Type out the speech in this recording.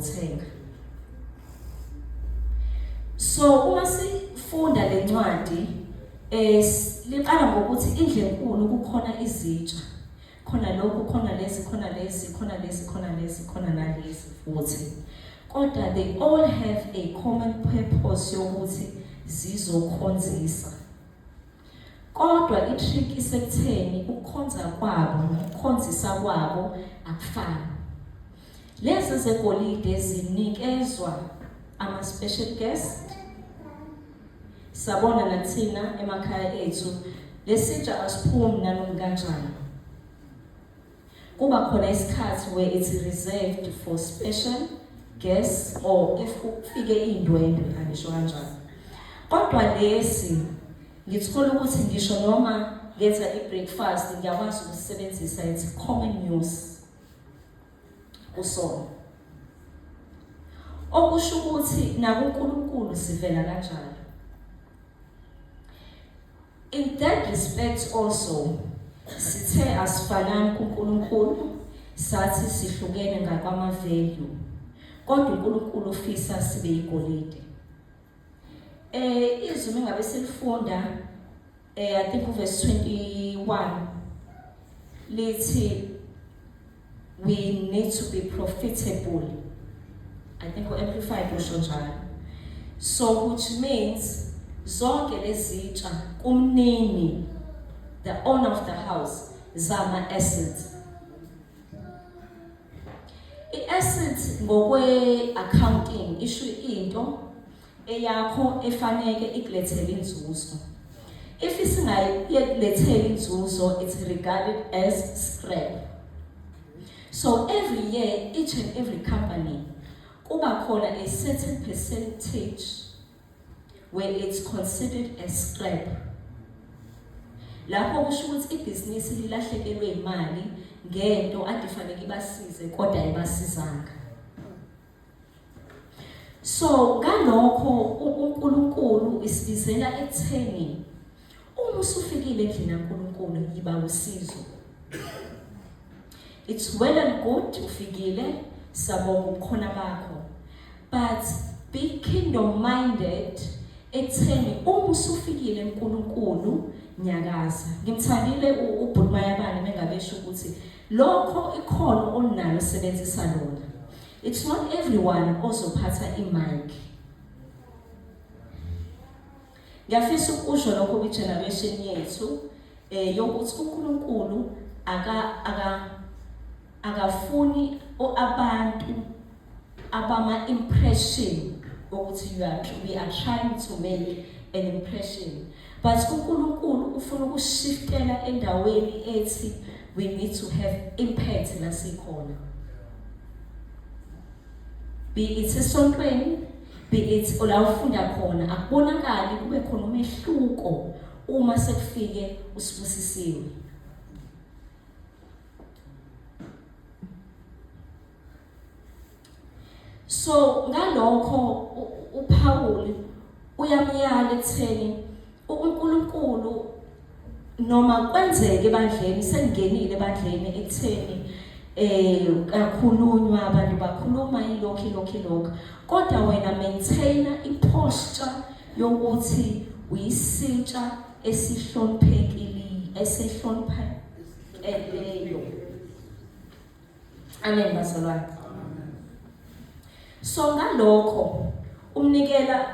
Thenga. So uma sifunda lencwadi liqala ngokuthi indlu enkulu kukhona izitsha. Khona lokhu, khona lezi, khona lezi, khona lezi, khona lezi, khona nalezi futhi. Kodwa they all have a common purpose yokuthi zizokhonzisa. Kodwa i-trick isekutheni ukukhonza kwabo nokukhonzisa kwabo akufani. Lezi zegolide zinikezwa ama-special guest. Sabona nathina emakhaya ethu lesitsha asiphumi nanoma kanjani. Kuba khona isikhathi where it's reserved for special guests or if kufike indwendwe, angisho kanjalo. Kodwa lesi ngithola ukuthi ngisho noma ngenza i-breakfast ngiyakwazi ukusebenzisa, it's common use kusona. Okusho ukuthi nakuNkulunkulu sivela kanjalo. In that respect also, sithe asifanani kuNkulunkulu, sathi sihlukene ngakwama value. Kodwa uNkulunkulu ufisa sibe igolide. Izwi mengabe silifunda, I think uverse 21 lithi we need to be profitable. I think u-Amplified usho njalo. So which means zonke lezitsha kumnini, the owner of the house, zama assets. I-asset ngokwe accounting isho into eyakho efanele ikulethele inzuzo. If isingayikuletheli inzuzo, it's regarded as scrap. So every year, each and every company kuba khona a certain percentage where it's considered as scrap. Lapho kusho ukuthi ibhizinisi lilahlekelwe imali ngento ade fanele ibasize kodwa ayibasizanga. So ngalokho uNkulunkulu isibizela ekutheni uma usufikile endlini kaNkulunkulu yiba usizo. It's well and good ufikile, sabonga ubukhona bakho, but be kingdom minded ekutheni uma usufikile uNkulunkulu nyakaza. Ngimthandile ubhuti Mayabane mengabesho ukuthi lokho ikhono onalo sebenzisa lona. It's not everyone ozophatha imic. Ngiyafisa ukusho lokho kwi-generation yethu yokuthi uNkulunkulu akafuni abantu abama impression ukuthi you are we are trying to make an impression, but uNkulunkulu ufuna ukushiftela endaweni ethi we need to have impact la sikhona, be it esontweni, be it la ufunda khona, akubonakali kube khona umehluko uma sekufike usibusisiwe. So ngalokho uPaul uyamyala ekutheni uNkulunkulu noma kwenzeke ebandleni, sengingenile ebandleni ekutheni kakhulunywa, abantu bakhuluma ilokhu ilokhu ilokhu, kodwa wena maintaina iposture yokuthi uyisitsha esihloniphekile, esihloniphekeleyo. Amen bazalwane. So ngalokho umnikela